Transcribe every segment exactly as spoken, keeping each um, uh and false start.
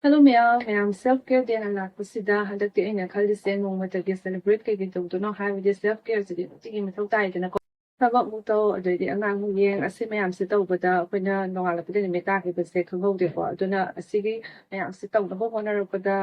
Hello ꯃꯌꯥꯝ, ꯃꯌꯥꯝ self care day ꯅ ꯂꯥꯛꯄꯁꯤꯗ ꯍꯟꯗꯛꯇꯤ ꯑꯩꯅ ꯈꯜꯂꯤꯁꯦ ꯅꯣꯡꯃꯇꯒꯤ celebrate ꯀꯩꯒꯤ ꯇꯧꯗꯣꯏꯅꯣ ꯍꯥꯏꯕꯗꯤ self care ꯁꯤꯗꯤ ꯅꯨꯡꯇꯤꯒꯤ ꯃꯊꯧ ꯇꯥꯏꯗꯅꯀꯣ꯫ ꯊꯕꯛ ꯑꯃꯨꯛ ꯇꯧ, ꯑꯗꯩꯗꯤ ꯑꯉꯥꯡ ꯑꯃꯨꯛ ꯌꯦꯡ, ꯑꯁꯤ ꯃꯌꯥꯝꯁꯦ ꯇꯧꯕꯗ ꯑꯩꯈꯣꯏꯅ ꯅꯣꯡꯉꯥꯜꯂꯛꯄꯗ ꯅꯨꯃꯤꯠ ꯇꯥꯈꯤꯕꯁꯦ ꯈꯪꯍꯧꯗꯦꯀꯣ꯫ ꯑꯗꯨꯅ ꯑꯁꯤꯒꯤ ꯃꯌꯥꯝꯁꯦ ꯇꯧꯅꯕ ꯍꯣꯠꯅꯔꯛꯄꯗ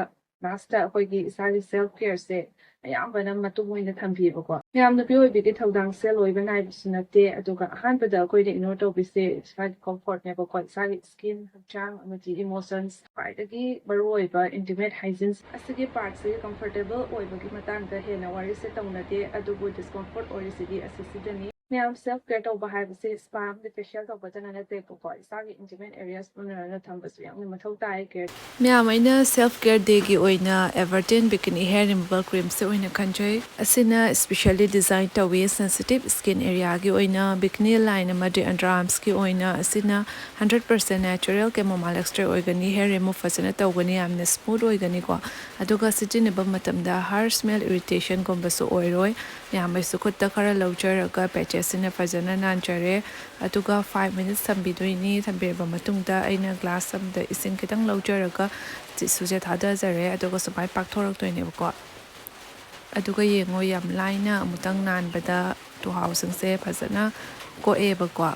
last ꯑꯩꯈꯣꯏꯒꯤ ꯏꯁꯥꯒꯤ self care ꯁꯦ ꯑꯌꯥꯝꯕꯅ ꯃꯇꯨꯡ ꯑꯣꯏꯅ ꯊꯝꯕꯤꯌꯦꯕꯀꯣ꯫ ꯃꯌꯥꯝ ꯅꯨꯄꯤ ꯑꯣꯏꯕꯤꯒꯤ ꯊꯧꯗꯥꯡꯁꯦ ꯂꯣꯏꯕ ꯅꯥꯏꯕꯁꯨ ꯅꯠꯇꯦ, ꯑꯗꯨꯒ ꯑꯍꯥꯟꯕꯗ ꯑꯩꯈꯣꯏꯅ ignore ꯇꯧꯕꯤꯁꯦ ꯏꯁꯥꯒꯤ comfort ꯅꯦꯕꯀꯣ꯫ ꯏꯁꯥꯒꯤ skin, ꯍꯛꯆꯥꯡ ꯑꯃꯗꯤ emotions ꯈ꯭ꯋꯥꯏꯗꯒꯤ ꯃꯔꯨꯑꯣꯏꯕ intimate hygiene ꯑꯁꯤꯒꯤ part ꯁꯤ comfortable ꯑꯣꯏꯕꯒꯤ ꯃꯇꯥꯡꯗ ꯍꯦꯟꯅ ꯋꯥꯔꯤꯁꯦ ꯇꯧꯅꯗꯦ, ꯑꯗꯨꯕꯨ discomfort ꯑꯣꯏꯔꯤꯁꯤꯗꯤ ꯑꯁꯤꯁꯤꯗꯅꯤ꯫ ꯃꯌꯥꯝ self care ꯇꯧꯕ ꯍꯥꯏꯕꯁꯦ spa ꯑꯃꯗꯤ facial ꯇꯧꯕꯇꯅ ꯅꯠꯇꯦꯕꯀꯣ, ꯏꯁꯥꯒꯤ intimate areas ꯄꯨꯝꯅꯃꯛ ꯊꯝꯕꯁꯨ ꯌꯥꯝꯅ ꯃꯊꯧ ꯇꯥꯏ care꯫ ꯃꯌꯥꯝ, ꯑꯩꯅ self care day ꯒꯤ ꯑꯣꯏꯅ Evertin Bikini hair removal cream ꯁꯦ ꯑꯣꯏꯅ ꯈꯟꯖꯩ꯫ ꯑꯁꯤꯅ specially design ꯇꯧꯏ sensitive skin area ꯒꯤ ꯑꯣꯏꯅ꯫ Bikini line ꯑꯃꯗꯤ underarms ꯀꯤ ꯑꯣꯏꯅ ꯑꯁꯤꯅ hundred percent natural chamomile extract ꯑꯣꯏꯒꯅꯤ꯫ Hair remove ꯐꯖꯅ ꯇꯧꯒꯅꯤ, ꯌꯥꯝꯅ smooth ꯑꯣꯏꯒꯅꯤꯀꯣ꯫ ꯑꯗꯨꯒ ꯁꯤꯖꯤꯟꯅꯕ ꯃꯇꯝꯗ harsh smell irritation ꯒꯨꯝꯕꯁꯨ ꯑꯣꯏꯔꯣꯏ꯫ ꯃꯌꯥꯝ ꯑꯩꯁꯨ ꯈꯨꯠꯇ ꯈꯔ ꯂꯧꯖꯔꯒ patches ꯁꯤꯅ ꯐꯖꯅ ꯅꯥꯟꯖꯔꯦ꯫ ꯑꯗꯨꯒ five minutes ꯊꯝꯕꯤꯗꯣꯏꯅꯤ꯫ ꯊꯝꯕꯤꯔꯕ ꯃꯇꯨꯡꯗ ꯑꯩꯅ glass ꯑꯃꯗ ꯏꯁꯤꯡ ꯈꯤꯇꯪ ꯂꯧꯖꯔꯒ tissue ꯁꯦ ꯊꯥꯗꯖꯔꯦ꯫ ꯑꯗꯨꯒ ꯁꯨꯃꯥꯏꯅ ꯄꯥꯛꯊꯣꯔꯛꯇꯣꯏꯅꯦꯕꯀꯣ꯫ ꯑꯗꯨꯒ ꯌꯦꯡꯉꯣ, ꯌꯥꯝ ꯂꯥꯏꯅ ꯑꯃꯨꯛꯇꯪ ꯅꯥꯟꯕꯗ ꯇꯨꯍꯥꯎꯁꯤꯡꯁꯦ ꯐꯖꯅ ꯀꯣꯛꯑꯦꯕꯀꯣ꯫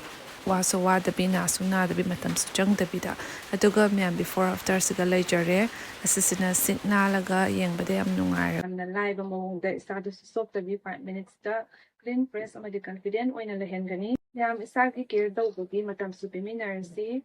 ꯋꯥꯁꯨ ꯋꯥꯗꯕꯤ, ꯅꯥꯁꯨ ꯅꯥꯗꯕꯤ, ꯃꯇꯝꯁꯨ ꯆꯪꯗꯕꯤꯗ꯫ ꯑꯗꯨꯒ ꯃꯌꯥꯝ before after ꯁꯤꯒ ꯂꯩꯖꯔꯦ꯫ ꯑꯁꯤꯁꯤꯅ ꯁꯤꯠ ꯅꯥꯜꯂꯒ ꯌꯦꯡꯕꯗ ꯌꯥꯝ ꯅꯨꯡꯉꯥꯏꯔꯦ꯫ ꯌꯥꯝꯅ ꯂꯥꯏꯕ ꯃꯑꯣꯡꯗ ꯏꯁꯥꯗꯨꯁꯨ ꯆꯣꯞꯇꯕꯤ five minutes ꯇ clean, fresh ꯑꯃꯗꯤ confident ꯑꯣꯏꯅ ꯂꯩꯍꯟꯒꯅꯤ꯫ ꯃꯌꯥꯝ ꯏꯁꯥꯒꯤ care ꯇꯧꯕꯒꯤ ꯃꯇꯝꯁꯨ ꯄꯤꯃꯤꯟꯅꯔꯁꯤ꯫